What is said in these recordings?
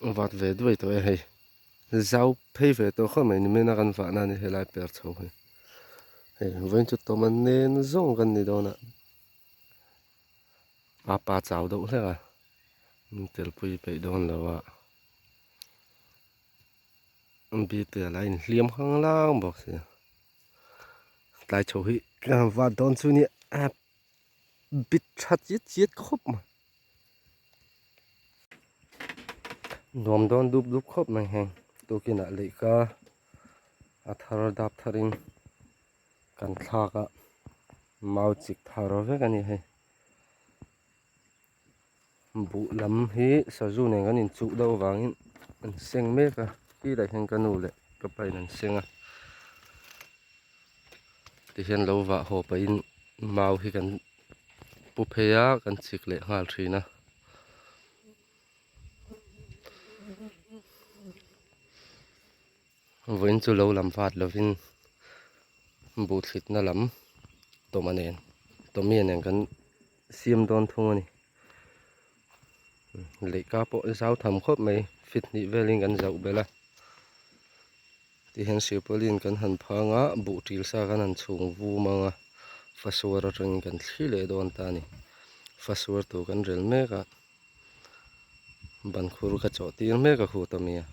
Vat ve duai tawh e hei. Zau phei ve tawh khawp mai nimina kan vah na ni helai per chho hi. Hei vawiin chu tawm a nen zawng kan ni dawn a. A pa chau deuh hlek a. Min telpui peih dawn lo a. Bike a la inhliam hang lang bawk sia. Tlai chho hi kan han vat dawn chu nia a bit tha chiat chiat khawp mai. Nuam dawn dup dup khawp mai heng tukinah lehkha a thar dap tharin kan thlak a mau chik thar vek a ni hei. Buh lam hi sazu nen kan inchuh deuh avangin an seng mek a khilai hian ka nu leh ka pa in an seng a tihian lo vah haw pahin mau hi kan pu phei a kan chik leh nghal thin a. Vawiin chu lo lam vat lovin buh thlitna lam tawma nen tawmia nen kan siam dawn thung a ni. Leihka pawh zau tham khawp mai fit hnih velin kan zauh belh a tihian silpauline kan han phang a buh ṭil sa kan han chhung vum ang a fasuar atangin kan thli leh dawn ta a ni fasuar tur kan rel mek a ban khur ka chawh tir mek a khu ta mai a.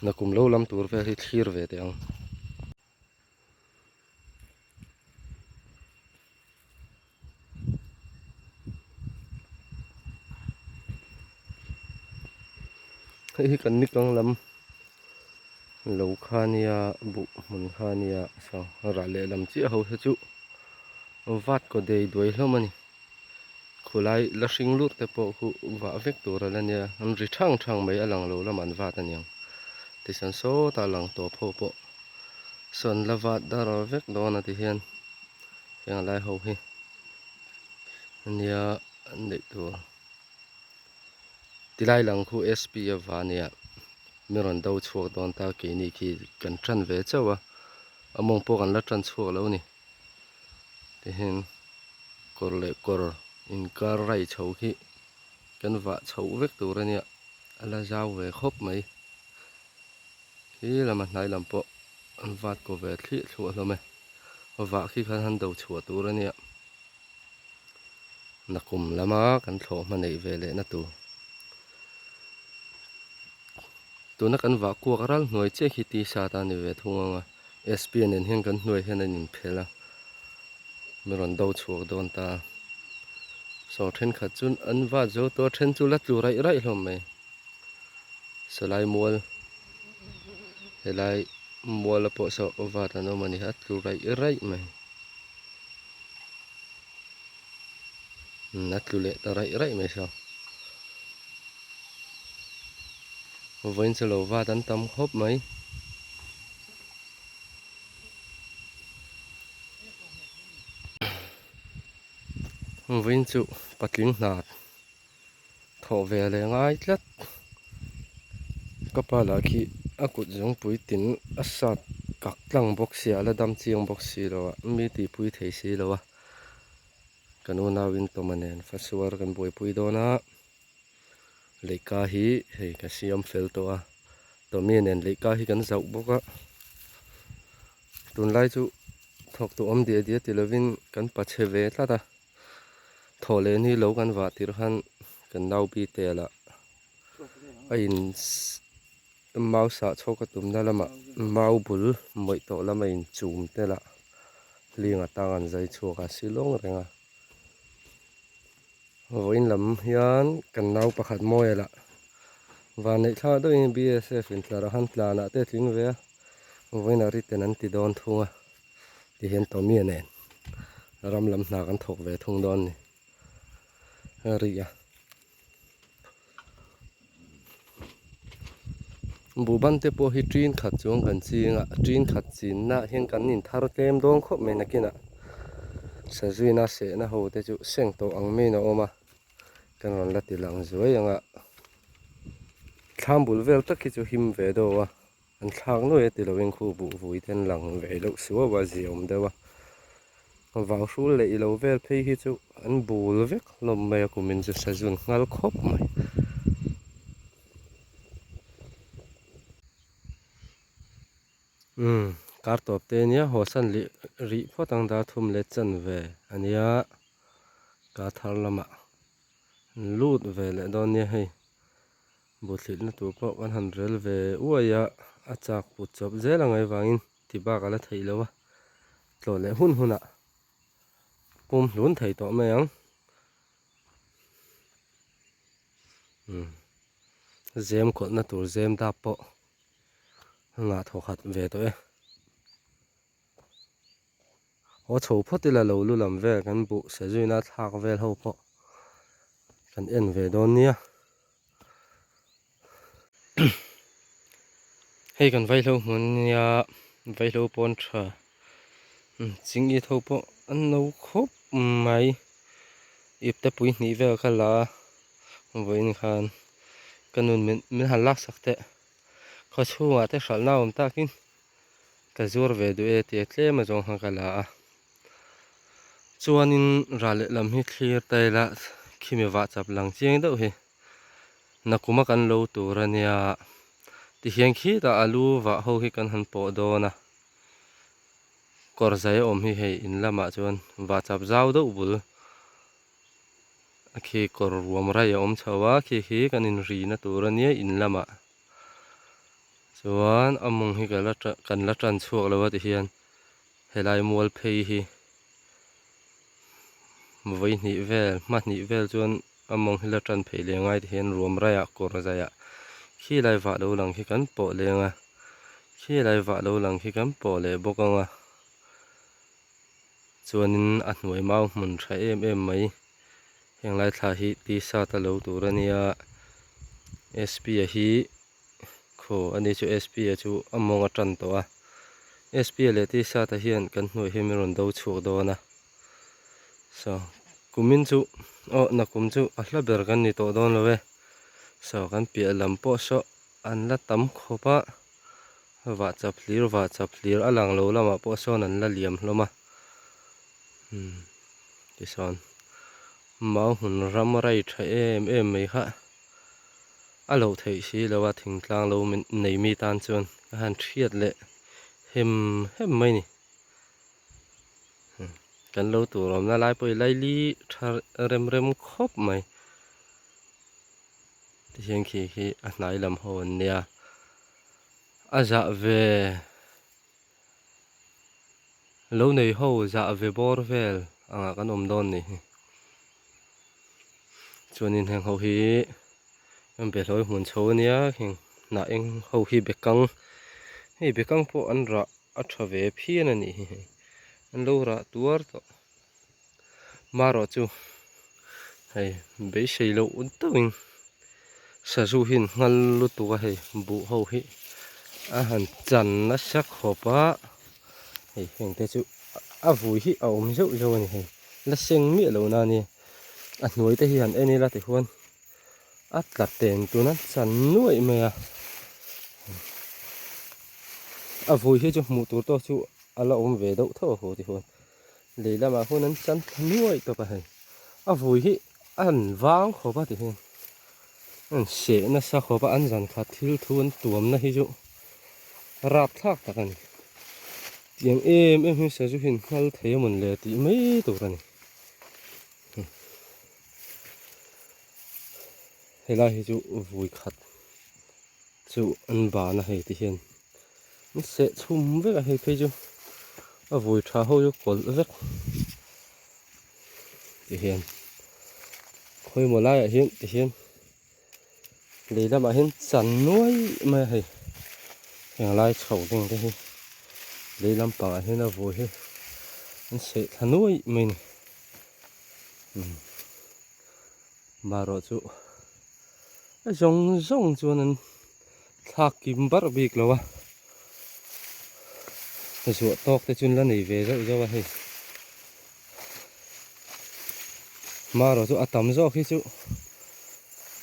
Nakum lo lam tur vel hi thlir ve teh ang. Hei hi kan nikang lam lo kha nia buh hmun kha nia saw rah leh lam chiah ho hi chu vat kaw dei duai hlawm a ni khulai la hring lut te pawh khu vah vek tur a la nia an ri thang thang mai a lang lo lamah an vat a niang tichuan sawtah lang tawp ho pawh sawn la vat dar vek dawn a ti hian heng lai ho hi ania an neih tur tilai lang khu sp a va nia mi rawn do chhuak dawn ta keini khi kan tan ve chauh a a mawng pawh kan la tan chhuak lo a ni tihian kawr leh kawr inkar rai chho khi kan vah chhoh vek tur a nia a la zau ve khawp mai khi lama hnai lam pawh an vat kaw ve thliah thluah hlawm e vah khi khan han do chhuah tur a nia nakum lama kan thlawh hma neih ve leh na tur tuna kan vah kuak ral hnuai chiah khi t-shirt a ni ve thung ang a sp nen hian kan hnuai hian an inphel a mi rawn do chhuak dawn ta saw thenkhat chu an vat zo tawh a then chu la tlu raih raih hlawm mai sawlai mual helai muala pawh saw vat an awm a ni a tlu raih raih mai a tlu leh ta raih raih mai saw vawiin chu lo vat an tam khawp mai. Vawiin chu patling hna thawh ve leh ngai tlat ka pa lah khi a kut zungpui tin a sat kak tlang bawk sia a la dam chiang bawk si lo a mi tihpui thei si lo a kan unauin tawma nen fasuar kan buaipui dawn a leihka hi hei ka siam fel tawh a tawmi nen leihka hi kan zauh bawk a tunlai chu thawk tu awm diah diah ti lovin kan pa chhe ve tlat a. Thawh leh ni lo kan vah tirh khan kan nau bi tel ah a in mau sah chhawk a tumna lamah mau bul mawih tawh lama in chum tel a hling atang an zai chhuak a si lawng reng a vawiin lam hian kan nau pakhat mawi lah vanneih thlak deuhin bsf in tlar a han tlan ah te a tling ve a vawiin ah written an ti dawn thung a. Tihian Tommy a nen ram lam hna kan thawk ve thung dawn a ni a ri a buhban te pawh hi ṭin khat chuang kan ching a ṭin khat chinna ah hian kan inthar tlem dawn khawp mai nakinah sazuina sehna ho te chu seng tawh ang maiin a awm a kan rawn la ti lang zuai ang a thlam bul vel tak hi chu him ve deuh a. An thlak nuai a ti lovin khu buh vui te an lang ve deuh suau a, zia awm deuh a. Vau hrul leh ilo vel phei hi chu an bul vek hlawm mai a kumin chu sazun nghal khawp mai. Umm kar tawp te ania haw san leh rih phawt ang dar thum leh chan ve ania ka thar lamah an lut ve leh dawn nia hei buthlitna tur pawh kan han rel ve uai a a chak put chawp zel ang avangin ti bak a la theih lo a tlawh leh hun hunah pum hlun thei tawh mai ang umm zem khawlhna tur zem dap pawh. Nghah thaw khat ve tawh e. Haw chho phawt ila lo lu lam vel kan buh se zuina thlak vel ho pawh kan en ve dawn nia. Hei kan vaihlo hmun nia vaihlo pawn tha ching it ho pawh an no khawp mai ipte pui hnih vel kha la vawiin khan ka nun min han laksak teh. Khaw chhungah te hralhna awm takin ka zuar ve duh e tia tlem a zawng khan ka la a. Chuanin ral lehlam hi thlir ta ila khimi vah chap lang chiang deuh hi nakuma kan lo tur a nia. Tihian khitah alu vah ho hi kan han pawh dawn a. Kawr zai a awm hi hei in lamah chuan vah chap zau deuh bul. A khi kawr ruam rai a awm chho a khi khi kan inrina tur a nia in lamah chuan a mawng hi ka la kan la tan chhuak lo a tihian helai mual phei hi vawi hnih vel hma hnih vel chuan a mawng hi la tan phei leh ngai tihian ruam raiah kawr zaiah khi lai vah lo lang khi kan pawh leng a khi lai vah lo lang khi kan pawh leh bawk ang a. Chuanin a hnuai mau hmun tha em em mai heng lai thla hi t-shirt a lo tur a nia sp a hi khaw a ni chu sp a chu a mawng a tan tawh a sp a leh t-shirt a hian kan hnuai hi min rawn do chhuak dawn a saw kumin chu aw nakum chu a hla ber kan ni tawh dawn lo e saw kan piah lam pawh saw an la tam khawp a. Vah chap hlir vah chap hlir a lang lo lamah pawh sawn an la liam hlawm a umm tisawn mau hmun ram rai tha em em mai kha a loh theih si lo a thingtlang lo nei mi tan chuan ka han hriat leh hem hem mai ni kan lo tur awmna lai pawh hi laili tha rem rem khawp mai. Tihian khi khi a hnai lam ho an nia a zah ve lo nei ho zah ve bawr vel angah kan awm dawn nih hi chuanin heng ho hi an be hlawi hmun chho ania heng hnah eng ho hi bekang hei bekang pawh an rah a tha ve phian a nih hi hei an lo rah tuar tawh. Marawh chu hei beisei loh deuhin sazu hi an nghal lutuk a hei buh ho hi a han chan nasa khawp a hei heng te chu a vui hi a awm zeuh zeuh a ni hei la seng miah lo na ania a hnuai te hi han en ila tichuan a tla teng tuna chan nuaih mai a a vui hi chu hmuh tur tawk chu a la awm ve deuh tho a haw tichuan. Lei lamah hun an chan thla nuai tawp a hei. A vui hi an vang khawp a ti hian an seh nasa khawp a an zan khat thil thu an tuamna hi chu rapthlak tak a ni. Tiang em em hi sazu hi an nghal thei a mawn le tih mai tur a ni. Helai hi chu vui khat chu an ban a hei ti hian. An seh chhum vek a hei phei chu a vui tha ho chu kawlh vek ti hian khawimaw laiah hian ti hian lei lamah hian chan nuai mai a hei heng lai chho ding te hi lei lampangah hian a vui hi an seh thla nuai mai a ni umm marawh chu a zawng zawng chuan an. Thlak kim barh bik lo a, zuah tawk te chu an la nei ve zauh zauh a hei. Marawh chu a tam zawk hi chu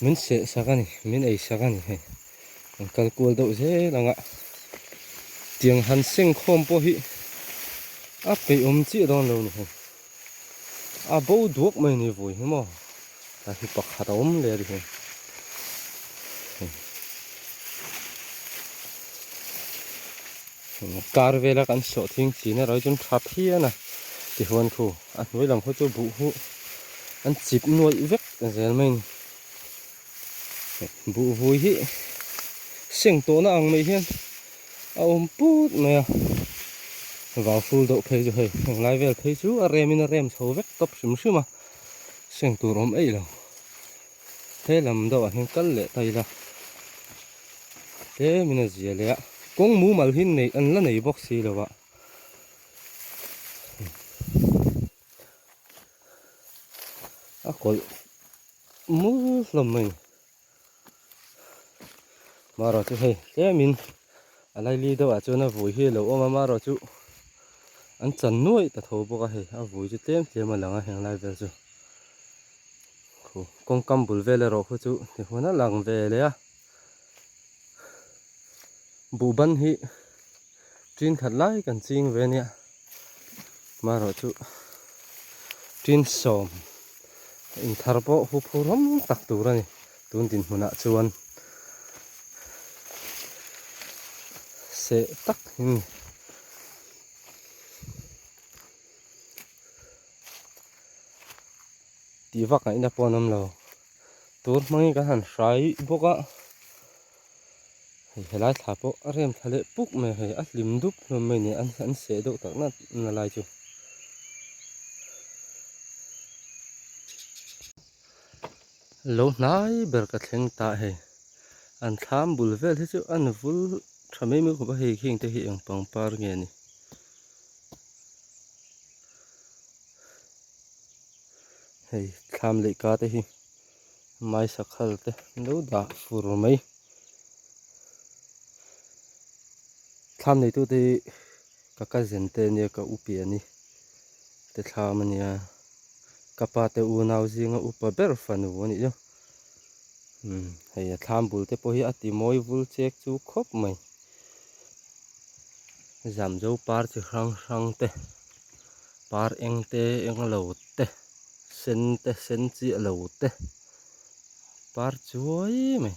min seh sak a ni, min ei sak a ni hei. An kal kual deuh zel ang a, tiang han seng khawm pawh hi a peih awm chiah dawn lo ni hei. A bo duak mai a ni vui hi maw a hi pakhat a awm leh a ri hi kar vela kan sawh thing chin erawh hi chuan tha phian a tihuan khu a hnuai lam khaw chu buh hu an chip nuaih vek zel mai a ni buh vui hi seng tawhna ang mai hian a awm put mai a vau ful deuh phei chu hei englai vel phei chu a rem in a rem chho vek tawp hrim hrim a seng tur awm eih lo he lam deuh ah hian kal leh ta ila tlem in a zia leh a kawng mumal hi neih an la nei bawk si lo a a kawlh mul hlawm mai a ni. Marawh chu hei tlemin a laili deuhah chuan a vui hi a lo awm a marawh chu an chan nuaih ta tho bawk a hei a vui chu tlem tlem a lang a heng lai vel chu khu kawngkam bul vel erawh khu chu ti hun a lang ve leh a buhban hi tin khat lai kan ching ve ania marawh chu tin sawm Inthar pawh hu phur awm tak tur a ni tun dinhmunah chuan seh tak hi a ni. Tih vak ngaihna pawh an awm lo tur hmangin kan han hrai bawk a hei helai thla pawh a rem thla leh puk mai a hei a hlim dup hlawm mai a ni an seh deuh tak nat na lai chu. Lo hnai ber ka thleng ta hei an thlam bul vel hi chu an vul tha mai mai khawp a hei khing te hi eng pangpar nge ni hei thlam lehka te hi mai sakhal te an lo dah fur mai thlam neitu te hi ka cousin te ania ka upi a ni te thlam ania ka pa te unau zinga upa ber fanu a nih chu umm hei a thlam bul te pawh hi a ti mawi vul chek chu khawp mai zamzo par chi hrang hrang te par eng te eng lo te sen te sen chiah lo te par chuai mai.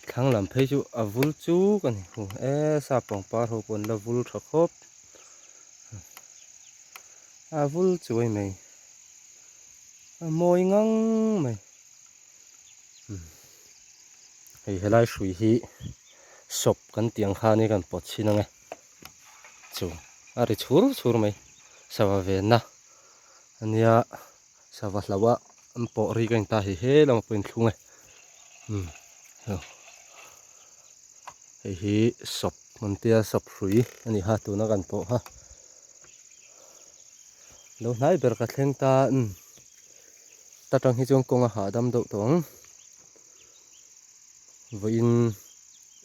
Thlang lam phei chu a vul chuk a ni hu e sap pangpar ho pawh an la vul tha khawp a vul chuai mai a mawi ngang mai hei helai hrui hi sawp kan tih ang khan hi kan pawt chhin ang e chu a ri chhur chhur mai sava venna ania Sava hlauh a an pawh rik a ni ta hei he lamah pawh a inthlung e umm hei hi sawp an tia sawp hrui a ni kha tuna kan pawh kha lo hnai ber ka thleng ta umm ta tang hi chuan kawng a hahdam deuh tawh ang vawiin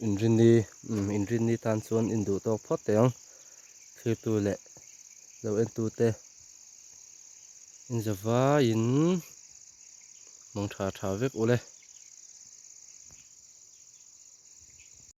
inrinni umm inrinni tan chuan induh tawk phawt teh ang thirtu leh lo entu te. Inzavaiin mawng tha tha vek ule.